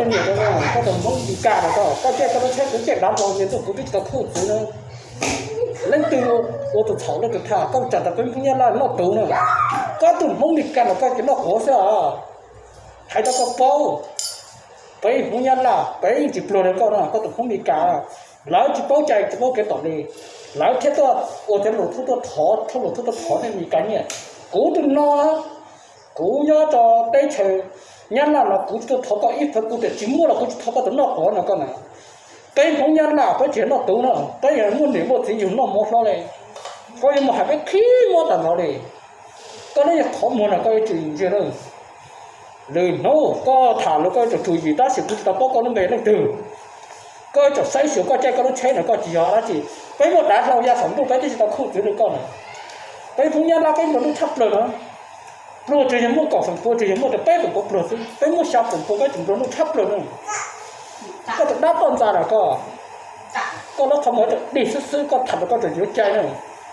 Koj tus Hmoob Meskas no, koj caij koj lub tsheb, kuv caij dav hlau, nyias ntuj kuv twb tsis tau khuj txwv na. Leej twg ua tus txhaum leej twg tham, koj tseem tas peb Hmoob Nyab Laj noj tus na. Koj tus Hmoob Meskas no koj ces noj quav xwb os. Hais rau koj paub, peb Hmoob Nyab Laj peb yeej tsis pluag li koj no, koj tus Hmoob Meskas lawv tsis paub cai tsis paub kev tom li, lawv thiaj tuaj ua cov lus thub tuaj thov, thov lus thub tuaj thov nej Meskas nyiaj. Kuv tus no, kuv nyob rau teb chaws Nyab Laj no kuv tsis tuaj thov koj ib feem, kuv tias tsis muaj los kuv tsis thov koj tus noj quav no koj na. Peb Hmoob Nyab Laj peb tsis yog noj tus no, peb yog muaj niam muaj txiv yug noj mov hlob li. Koj yuav mus hais peb qhib muab tag nrho li. Koj lub yog qhov muag no koj yuav tsum ntsia na. Lwm hnub koj tham lus koj yuav tsum tswv yim tab sis kuv tsis tau paub koj lub npe leej twg. Koj yuav tsum saib xyuas koj caij koj lub tsheb no koj tsis yog dab tsi. Peb muaj dav hlau ya saum ntuj peb twb tsis tau khuj txwv li koj na. Peb Hmoob Nyab Laj peb nplua nuj tshaj plaws na. Pluag tsuas yog muaj kaum feem pua, tsuas yog muaj rau peb feem pua pluag xwb, peb muaj xya feem pua peb tseem nplua nuj tshaj plaws na. Koj tus dab toj ntxas na koj, koj lub qhov muag rau dig xwb xwb, koj tham rau koj tseem yuav cai na.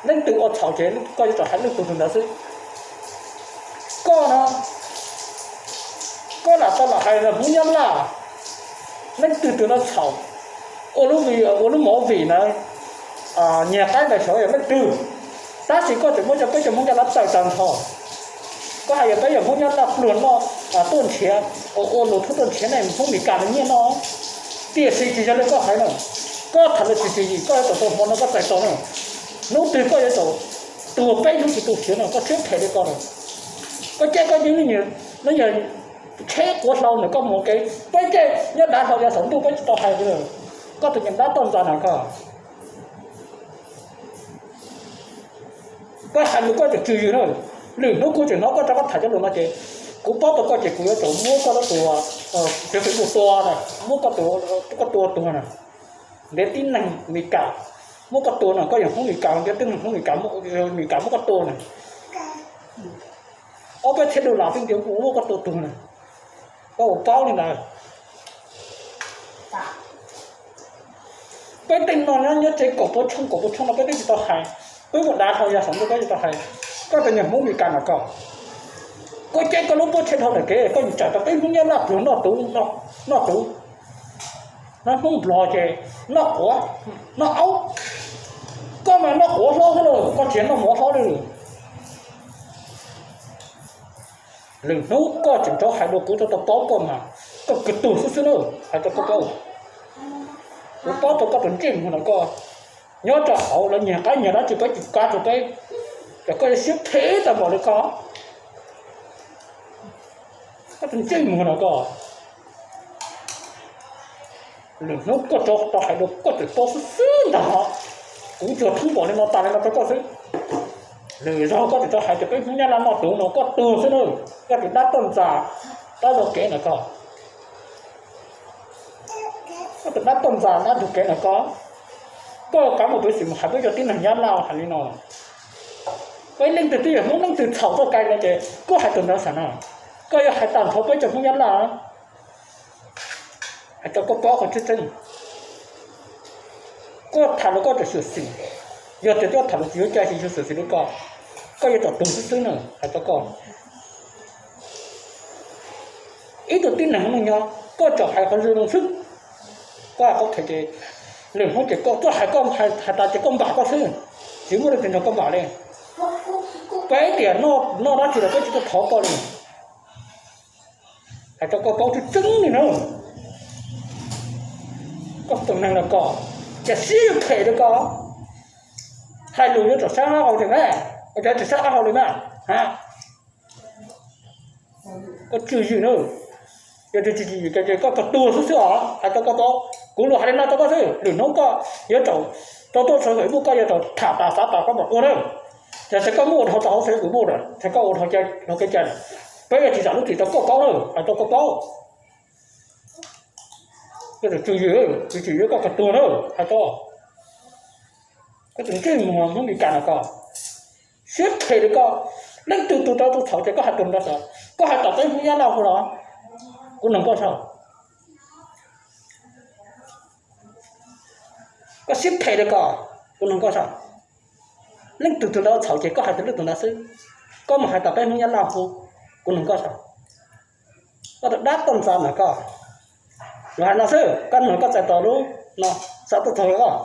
Leej twg ua txhaum ces koj yuav tsum hais leej twg tus ntawd xwb. Koj no, koj lam tau lam hais los Hmoob Nyab Laj, leej twg tus no txhaum, ua lub vim ua lub movie na, nyiag qaib ntais saud yog leej twg. Tab sis koj tseem muab cov peb cov Hmoob Nyab Laj tawm tag nrho. Koj hais yog peb yog Hmoob Nyab Laj pluag noj tuaj nrhiav, ua lus thub tuaj nrhiav nej Hmoob Meskas no nyiaj noj. Tiam sis tsis yog li koj hais na. Koj tham lus tsis tswv yim koj yuav tsum tau hmo no koj txais tau na. Hnub twg koj yuav tsum tuag peb hnub tsis tu siav no, koj siab phem li ko na. Koj caij koj yeej li nyias, no yog tsheb quav hlau ntawm koj mus kev, peb caij nyob dav hlau ya saum ntuj peb tsis tau hais li. Koj tus niag dab toj ntxas na koj, koj hais lus koj tseem tswv yim na. Lwm hnub kuv tseem hnov koj rov qab tham cov lus no ces kuv paub tau koj ces kuv yuav tsum muab koj tus, tsev Facebook tua na, muab koj tua tuag na. Ntiav tib neeg Meskas muab koj tua na, koj yog Hmoob Meskas, ntiav tib neeg Hmoob Meskas, Meskas muab koj tua na. Ob peb txhiab dollar twb ntiav muab koj tua tuag na. Koj puas paub li ntawd? Peb tej no nyob nyob tsev kaum pua tshooj kaum pua tshooj no peb twb tsis tau hais. Peb muaj dav hlau ya saum ntuj peb tsis tau hais. Koj tus niag Hmoob Meskas na koj, koj caij koj lub pob tsheb dhau ntawm kev koj yeej tseem tas peb Hmoob Nyab Laj pluag noj tus, noj tus, noj Hmoob Nplog ces noj quav, noj aub. Koj mas noj quav hlob xwb lauj, koj tsis noj mov hlob li. Lwm hnub koj tseem rov hais dua kuv rov tau paub koj mas koj kawg tuag xwb xwb na, hais rau koj paub. Kuv paub tau koj tus ntsej muag no koj, nyob rau hauv lawv nyiag qaib nyiag dab tsi peb tsis kav rau peb, ces koj yuav siab phem tag npaum li koj. Koj tus ntsej muag no koj, lwm hnub koj rov tau hais dua koj tseem paub xwb xwb ntag. Kuv tsuas thoob npaum li no tas li no rau koj xwb. Lwm zaug koj tseem rov hais tias peb Hmoob Nyab Laj noj tus no koj tuag xwb na. Koj tus dab toj ntxas, dab ntug kev na koj, koj tus dab toj ntxas dab ntug kev na koj. Koj kav mus tus xwm mus hais peb cov tib neeg Nyab Laj hais li no. Peb leej twg twb yog Hmoob leej twg txhaum txoj cai no ces koj hais tus ntawd xwb na. Koj yuav hais tag nrho peb cov Hmoob Nyab Laj, hais rau koj paub qhov tseeb tseeb. Koj tham los koj tseem xyuam xim, yog tias koj tham los tsis yuav cai tsis xyuam xim li koj, koj yuav tsum tuag xwb xwb na, hais rau koj. Ib tug tib neeg neeg nyob koj tseem hais qhov zoo xwb. Koj hais qhov phem ces lwm hnub ces koj tuaj hais, koj hais tas ces koj npam koj xwb, tsis muaj leej twg nrog koj npam li. Peb tias noj dab tsi los peb tsis tuaj thov koj li. Hais rau koj paub tseeb tseeb li na. Koj tus neeg los koj, cas siab phem li koj. Hais lus yuav tsum sab qab hau li mas, ua cas tsis sab qab hau li mas, ha. Koj tswv yim na, yog tsis tswv yim ces koj kawg tuag xwb xwb os, hais rau koj paub. Kuv los hais li no rau koj xwb, lwm hnub koj yuav tsum rau tuaj saum Facebook koj yuav tsum tham tas xav tas koj mam ua na. Yog tias koj muab ua dhau rau hauv Facebook na, tias koj ua dhau kev cai na, peb yuav tsis zam lub txim rau koj paub na, hais rau koj paub. Koj tswv yim, tswv yim yuav koj kawg tuag na, hais rau koj tus ntsej muag Hmoob Meskas no koj. Siab phem li koj, leej twg tus tau tus txhaum ces koj hais tus ntawd xwb. Koj hais tom peb Hmoob Nyab Laj hauv los, kuv noog koj saib. Koj siab phem li koj, kuv noog koj saib. Leej twg tus ntawd txhaum ces koj hais tus leej tus ntawd xwb. Koj mus hais tom peb Hmoob Nyab Laj hauv, kuv noog koj saib. Koj tus dab toj ntxas ntawm koj, Los hais no xwb, koj mloog koj txais tos lub no, xav tuaj txog los.